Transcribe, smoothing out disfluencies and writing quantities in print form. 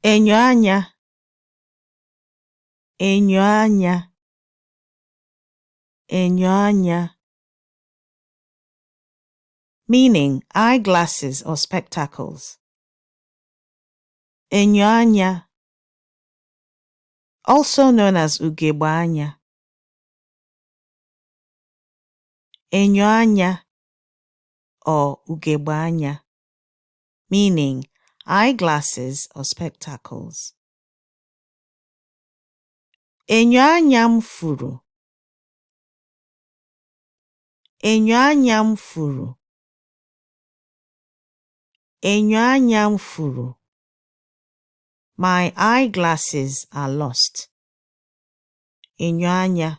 Enyo anya. Enyo anya. Enyo anya. Meaning eyeglasses or spectacles. Enyo anya, also known as ugegbe anya. Enyo anya or ugegbe anya, meaning eyeglasses or spectacles. Enyo anya m furu. Enyo anya m furu. Enyo anya m furu. My eyeglasses are lost. Enyo anya.